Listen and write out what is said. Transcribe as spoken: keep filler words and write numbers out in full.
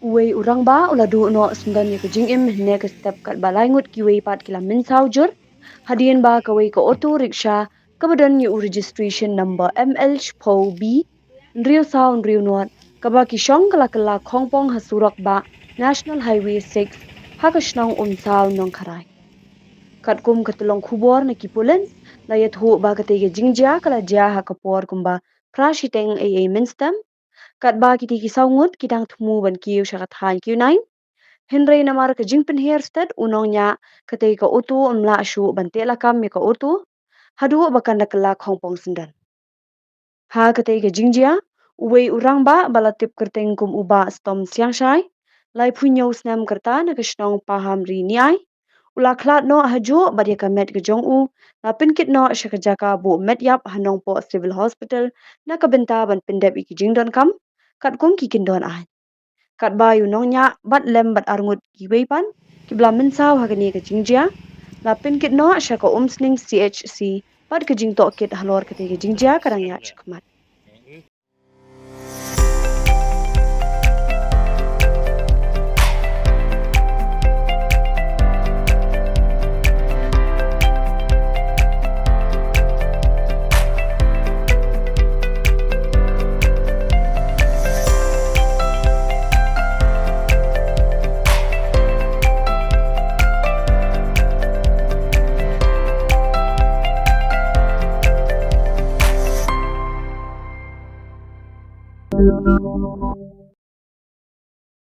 Uwei u rangbah u la duh noh syndon ïa ka jingim hynne ka step katba lai ngut kiwei pat ki la mynsaw jur hadien ba kawei ka auto rickshaw kaba don ïa u registration number M L shiphew B hynriew saw hynriew nod kaba ki shong ka la kylla khongpong ha surok bah National Highway six ha ka shnong Umsaw Nongkharai. Katkum ka tyllong khubor na ki pulit la ïathuh ba katei ka jingjia ka la jia ha ka por kumba phra shiteng eiei mynstep. Katba kitei ki saw ngut ki dang thmu ban kiew sha ka thaiñ Q nine. Hynrei namar ka jingpynhiar stet u nongñiah katei ka auto um lah shuh ban teh lakam ïa ka auto haduh ba kan da kylla khongpong syndon. Ha katei ka jingjia, uwei u rangbah ba la tip kyrteng kum u Bah Stom Siangshai, laiphew hynñiew snem ka rta na ka shnong Pahamri Niai, u la khlad noh hajuh bad ïa ka met ka jong u la pynkit noh sha ka jaka buh met ïap ha Nongpoh Civil Hospital na ka bynta ban pyndep ïa ki jingdonkam katkum ki kyndon aiñ. Katba ïa u nongñiah bad lem bad arngut kiwei pat kiba la mynsaw ha kane ka jingjia la pynkit noh sha ka Umsning C H C bad ka jingtohkit halor katei ka jingjia ka dang ïaid shakhmat.